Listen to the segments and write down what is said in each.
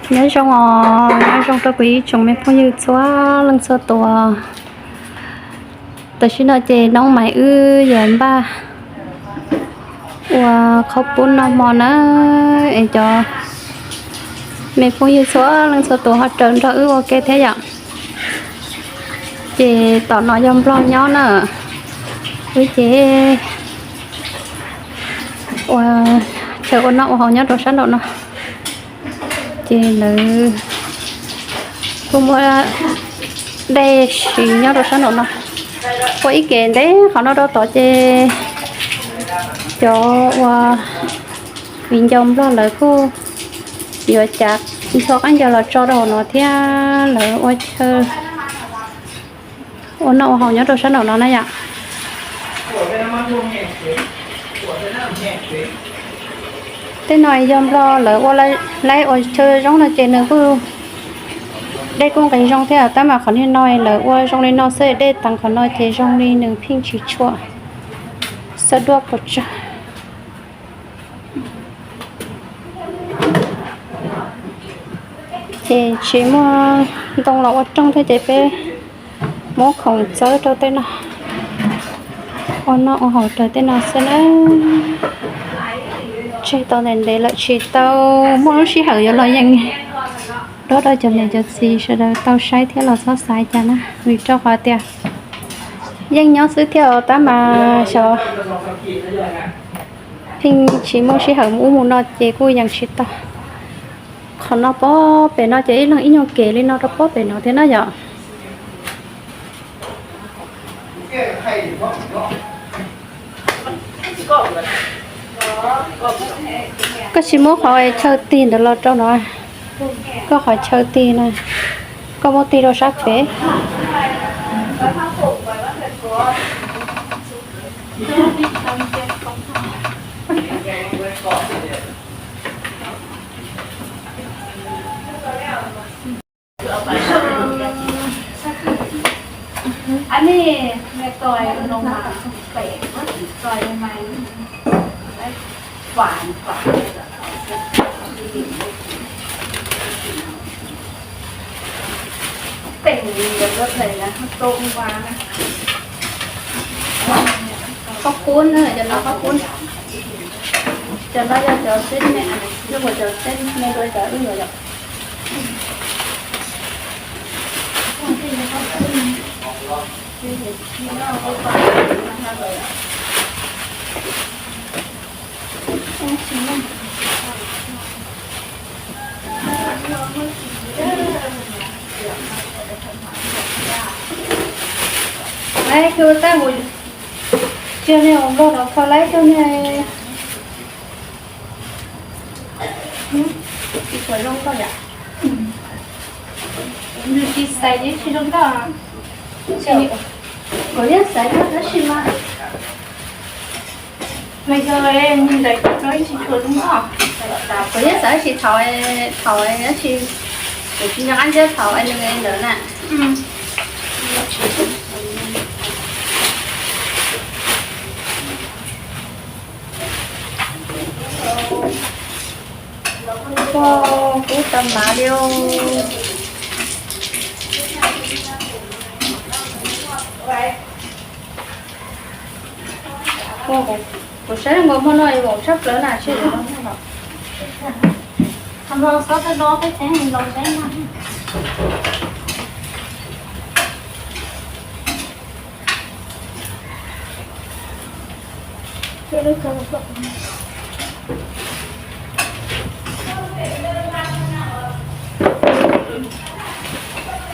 Nyob zoo os, nyob zoo rau kuv ib tsoom me phooj ywg txhua leej txhua tus. Tam sim no ces noob Maiv wb yuav npaj ua qhauv pub noj hmo na, es cov me phooj ywg txhua leej txhua tus ho raws nrog wb ua ke thiab yom. Ces tom no yog Nplog nyob na, wb ces ua chaw ua noj ua haus nyob rau sab nraum no. Ces lawv kuj muab dej siv nyob rau sab nraum no. Ua ib ke ntev qhov no rau tod ces cov ua viv ncaus Nplog lawv kuj yuav cav ntho qaib ncaws los tso rau hauv no thiab lawv ua chaw ua noj ua haus nyob rau sab nraum no na yom. Tej no yog Nplog lawv ua laib ua chaw zoo no ces nws kuj dej kuj nqis zoo thiab, tab mas qhov niag no lawv ua zoo li no xwb, dej teev qhov no ces zoo li nws pheej tsis tshua xav duaj pes tsawg. Ces tsis muaj ntoo los ua rooj thiab ces peb muab khoom txawb rau tej no, ua noj ua haus raws tej no xwb na. Tseg tau ntev ntev lawm tsis tau muaj lub sij hawm yuav los yees rau cov niam cov txiv sawv daws tau saib thiab los txhob xav cas na, vim rau qhov tias yeej nyob xwb thiab os, tab mas xyov pheej tsis muaj sij hawm mus ub mus no ces kuj yees tsis tau. Qhov no pob pem no ces ib leeg ib nyuag kev li no rau pob pem no thiab na yom. Koj tsis muab qhov chaw tig ntawd los rau no, koj qhov chaw tig na, koj muab tig rau sab pem. Qhov qub na, cov no qhov qub. Cov no yog cov xib me, yog cov xib me dua cov wb los yom. Laib kawg tab mus tsis yog niag hauv npog no kho laib kawg niag. Tsis tshua zoo nkauj yom. Nws tsis xaiv ces tsis zoo nkauj. Kuv yeej xaiv koj tab sis mas mas yog mus ntawm no tsis tshua zoo nkauj. Kuv yeej xaiv tsis thaum, thaum tab sis kuv tsis nco qab ntsia thaum nws ntawd na. Kub tau mas li. Kuv saib nkaus hmo no vaum tshaj plaws na, seb yuav los noj los. Qhov no xob tau do peb teeb los saib na.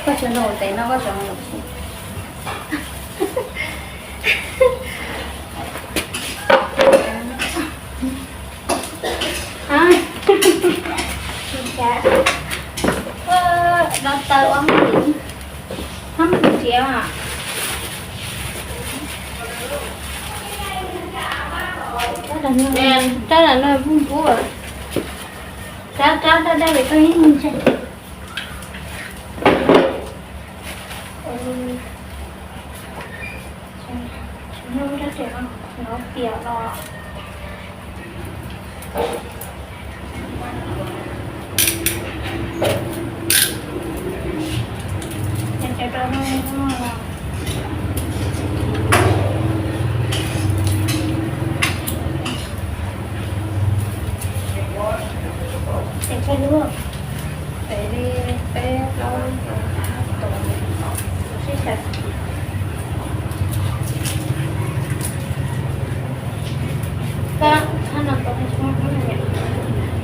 Koj tsis nug tes no koj tseem. No taw ua hab tsiav. Rab no pub pub, rab rab rab dej koj ib ntse. Nyob rab tsev no, no tias no. Peb lub, peb li peb plaub tus sib xyaw. Kab thab no tau ib qhov no yom,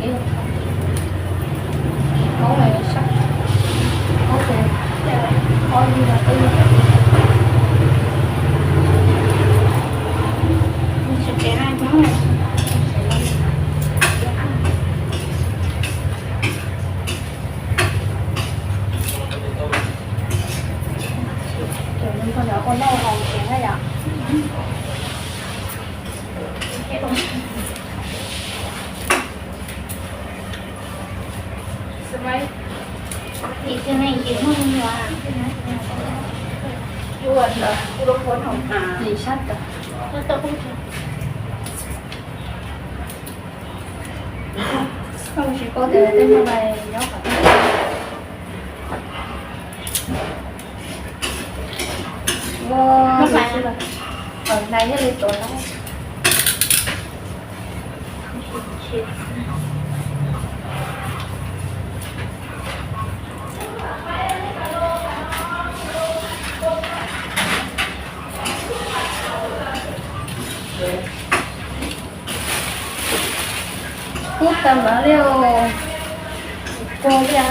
ib qhov, ib qhov sab, ib qhov ces qhov li no peb li. Tsis pem na, cov no ua noj haus ntev na yom. Lim sab tod. Koj tsis paub tias tej no nyob qhov twg. Ua, hlais yog li tuav na. Kub tag npaum li os. Kub li.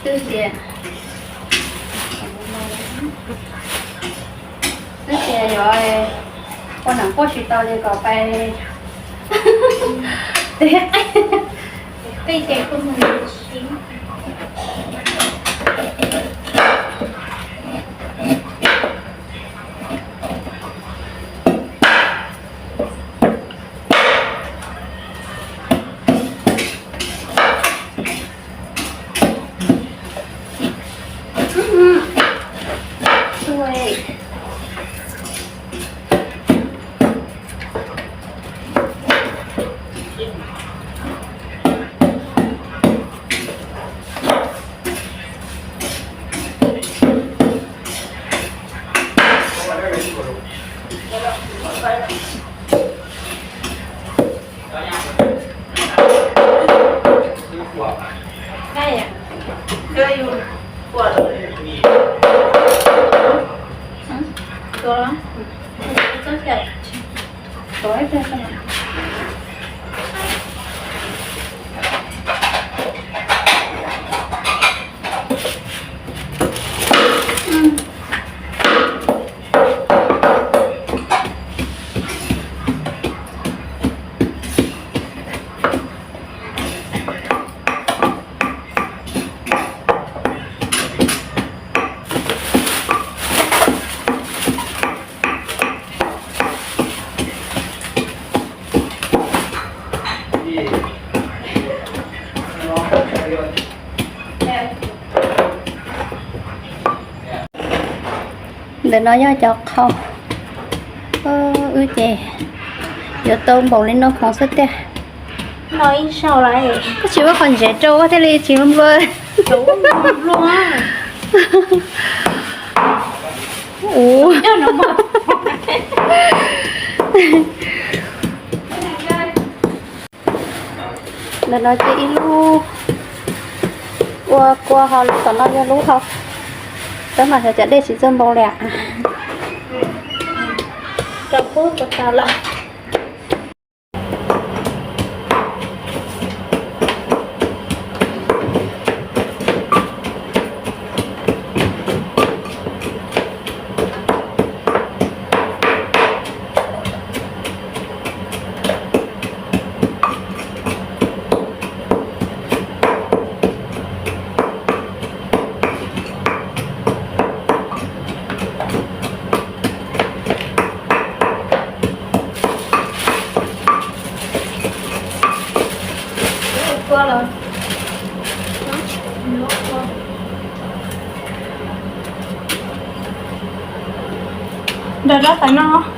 Twb tias, twb tias yuav ua nam quaj tsis tau li kom pais. Tej ces kuj mus sib. Ntawm no yog cov qhau. Wb ces yuav tau npaum li no khoom xwb tiag. Koj tsis muab qhov ntsev rau thiaj li tsis nplua. Ntawm no ces ib lub ua kua hau, tom no yog lub hau. Tab mas xyov cas dej tsis txawj npau li. Nrog rab taws no.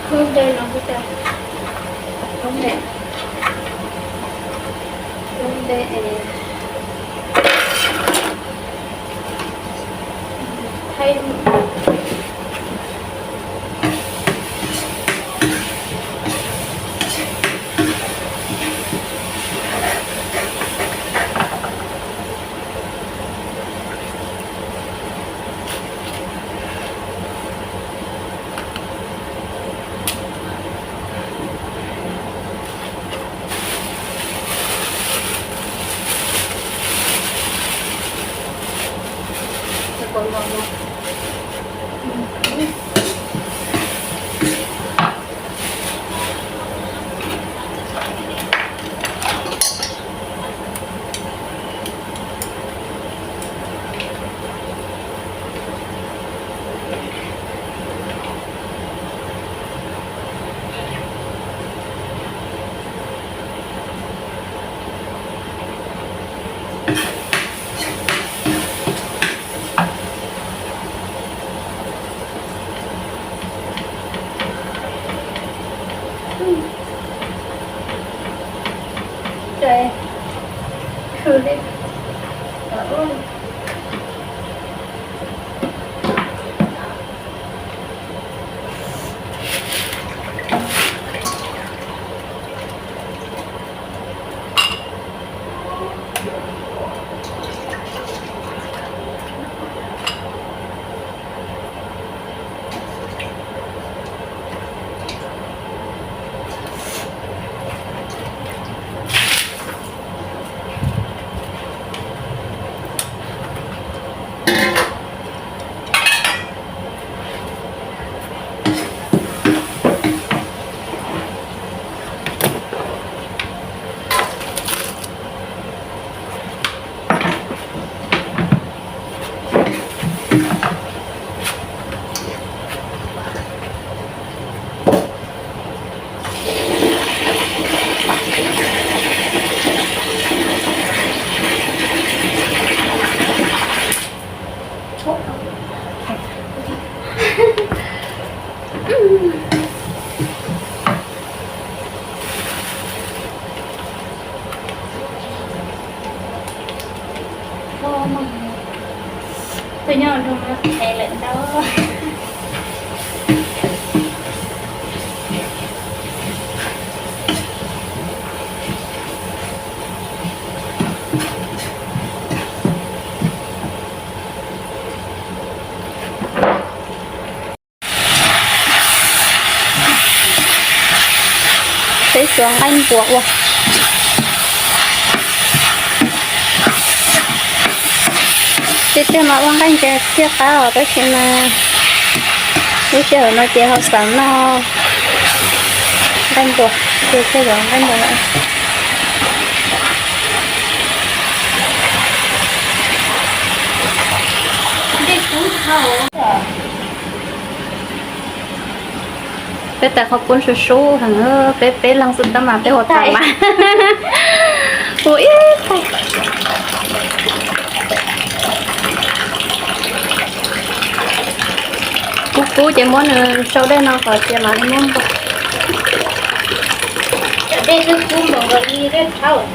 Khub dej no, khub dej, khub dej es thaij. Tus nyob nroog no qhev lawm ntau. Peb xuas nqaij npua ua. Tiag tiag mas ua nqaij nce thiaj qab os, tab sis mas lub sij hawm no ces ho xav noj nqaij npua, ces thiaj yuav nqaij npua lawm. Peb tais qhov pub sub sub heev, peb peb leeg xwb tab mas peb ua tau mas. Ua ib tais. Kub kub ces muab nws sau dej no kom cia mam li muab npua. Cov dej twb kub npaum nkaus li dej tshauv.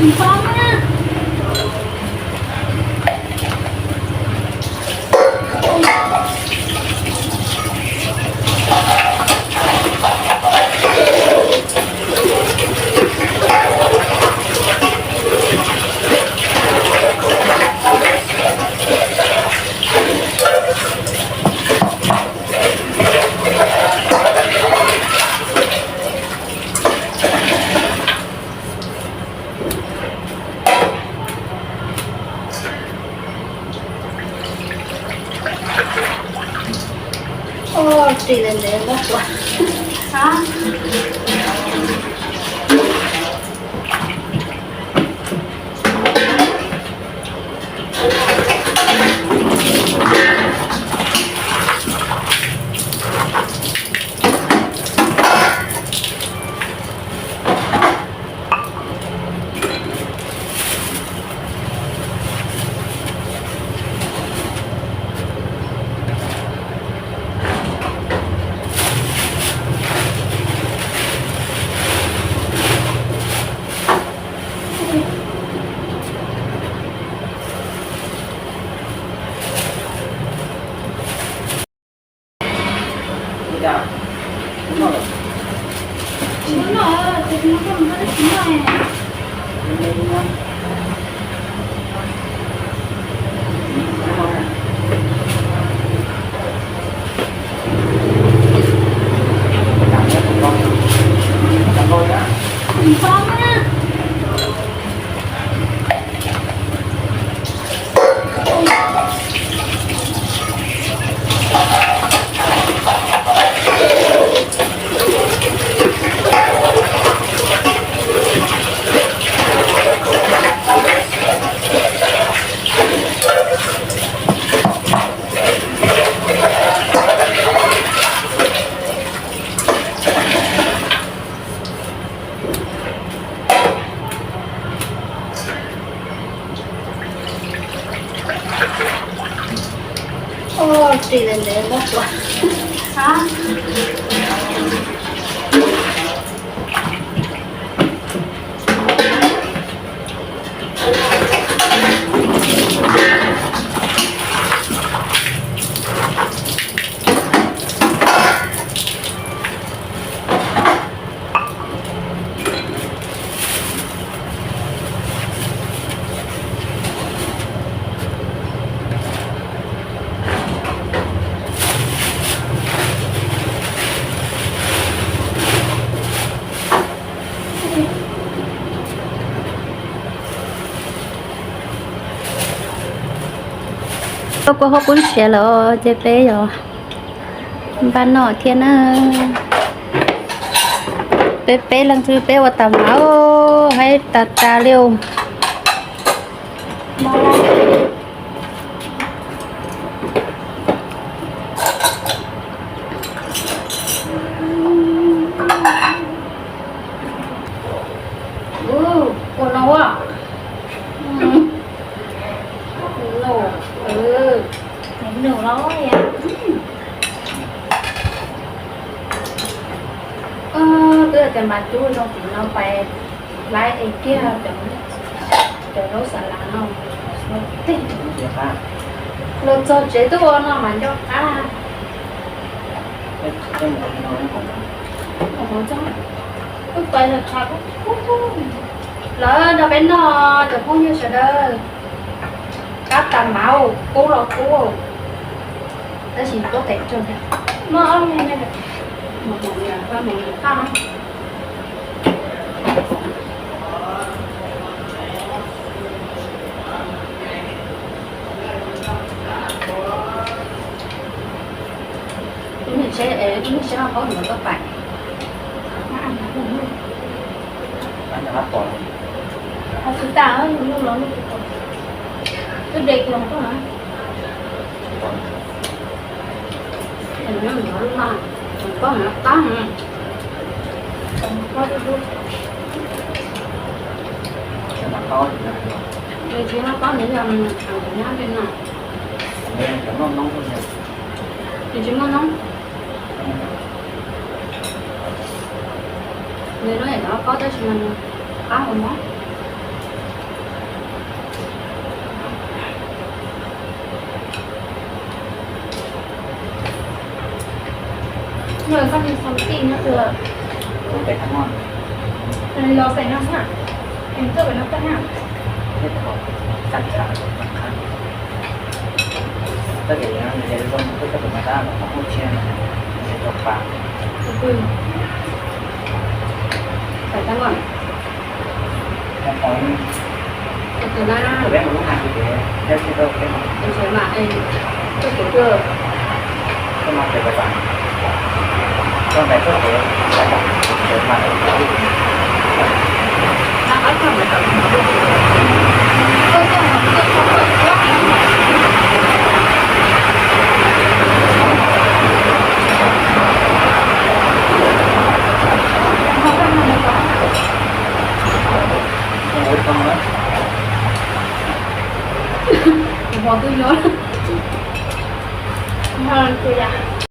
Ris lawm ntev lawm. Ris ntev ntev muab kuav. Kua huab kub ntsiav lawm ces peb yuav npaj noj thiab na. Peb peb leej twg peb ua tas mas haib tas tas li. Ua no a. Nus los. Twb tias mas cub zoo tim no pais laib es kiag cov zaub xav lav no. Los txog tsev twb ua no mas nco qab. Lawv nrog peb noj cov phooj ywg sawv daws. Qab tas mas, kub los kub, tab sis kuab tes tsawg thiab. Tus niam tsev, tus niam tsev no paub ntawm koj pais. Tsis tas, yus los twb de kiag koj na. Koj na qab, nws tsis noj qab nws yog nyab li no. Nws tsis muaj noob. Nws no yam cov qab tab sis mas nws qab ua mob. Koj niag xov tij no twg? Los pem no xwb, es tuaj pem no tag na. Pais tag nrho. Tus na, tus na, tus na, tus na. Tus hov twb nyob. Nyob tus yam.